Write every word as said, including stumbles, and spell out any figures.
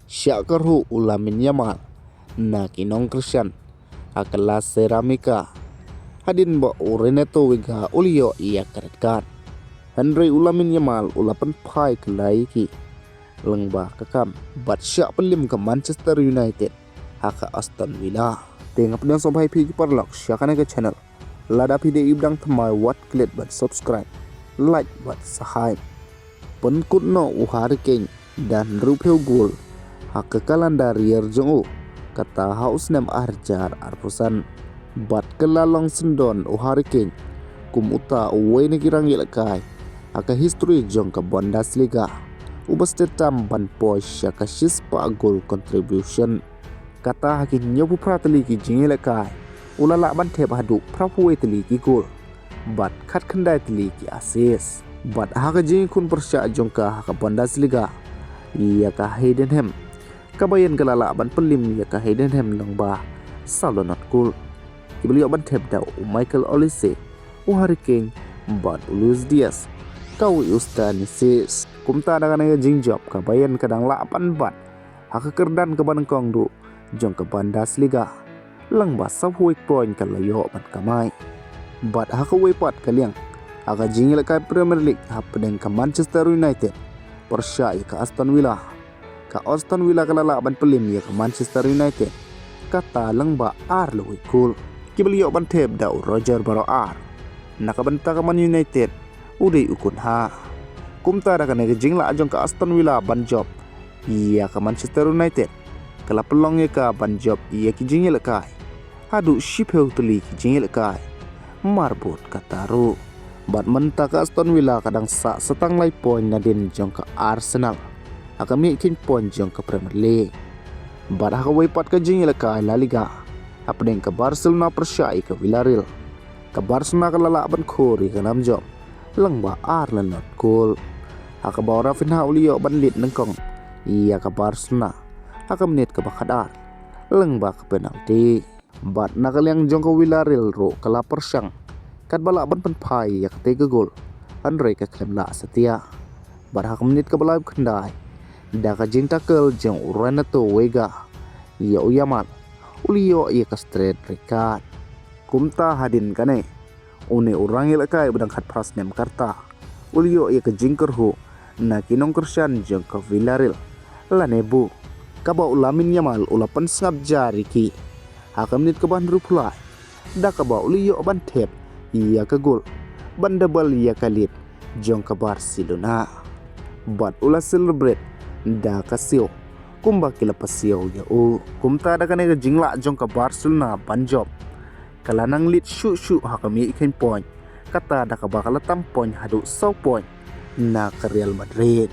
Shah kyrhuh u Lamine Yamal na ki nongkyrshan ha ka La Ceramica, hadien ba u Renato Veiga u la ïoh ïa ka red card. Hynrei u Lamine Yamal u la pynphai khlaiñ ïa ki lyngba ka kam bad shah pynlem ka Manchester United ha ka Aston Villa. Te nga pdiang sngewbha ïa phi ki paralok sha kane ka channel. Lada phi dei u ba dang thymmai, wat klet ban subscribe, like bad share. Pynkut noh u Harry Kane da hynriewphew gol ha ka calendar year jong u, kata ha u snem ar hajar arphew san. Bad ka la long syndon u Harry Kane kum uta uwei na ki rangïalehkai ha ka history jong ka Bundesliga uba stet tam ban poi sha ka shispah goal contribution. Kata ha ki hynñiewphew phra tylli ki jingïalehkai u la lah ban thep haduh phraphew wei tylli ki gol bad khatkhyndai tylli ki assist. Bad ha ka jingïakhun pyrshah jong ka ha ka Bundesliga ïa ka Heidenheim, ka Bayern ka la lah ban pynlem ïa ka Heidenheim lyngba saw la nod gol. Kiba la ïoh ban thep da u Michael Olise, u Harry Kane bad u Luis Diaz kawei u Stanisic. Kumta da kane ka jingjop ka Bayern ka dang lah ban bat ha ka kyrdan kaba nyngkong duh jong ka Bundesliga lyngba sawphew wei point ka la ïoh ban kamai. Bad ha kawei pat ka liang, ha ka jingïalehkai Premier League hapdeng ka Manchester United pyrshah ïa ka Aston Villa, ka Aston Villa ka la lah ban pynlem ïa ka Manchester United kata lyngba ar la wei gol. Kiba la ïoh ban thep da u Roger Barrow ar na ka bynta ka Man United u dei u Cunha. Kumta da kane ka jinglah jong ka Aston Villa ban jop ïa ka Manchester United ka la pynlong ïa ka ban jop ïa ki jingïalehkai haduh shiphew tylli ki jingïalehkai marbud kata ruh. Bad mynta ka Aston Villa ka dang sah satang lai point nadien jong ka Arsenal ha ka miet kheiñ point jong ka Premier League. Bad ha kawei pat ka jingïalehkai La Liga hapdeng ka Barcelona pyrshah ïa ka Villarreal, ka Barcelona ka la lah ban khur ïa ka nam jop lyngba ar la nod gol, ha kaba u Raphinha u la ïoh ban leit nyngkong ïa ka Barcelona ha ka minit kaba khatar lyngba ka penalty. Bad na ka liang jong ka Villarreal ruh ka la pyrshang katba lah ban pynphai ïa katei ka gol, hynrei ka khlem lah satia. Bad ha ka minit kaba laiphew khyndai, da ka jingtackle jong u Renato Veiga ïa u Yamal, u la ïoh ïa ka straight red card. Kumta hadien kane, une u rangïalehkai uba dang khatphra snem ka rta u la ïoh ïa ka jingkyrhuh na ki nongkyrshan jong ka Villarreal lane bu, kaba u Lamine Yamal u la pynsngap jar ïa ki ha ka minit kaba hynriewphew lai, da kaba u la ïoh ban thep ïa ka gol ban double ïa ka lead jong ka Barcelona. Bad u la celebrate da ka siaw kumba ki la pasiaw ïa u. Kumta da kane ka jinglah jong ka Barcelona ban jop ka la nang leit shuh shuh ha ka miet kheiñ point, kata da kaba ka la tam point haduh saw point na ka Real Madrid.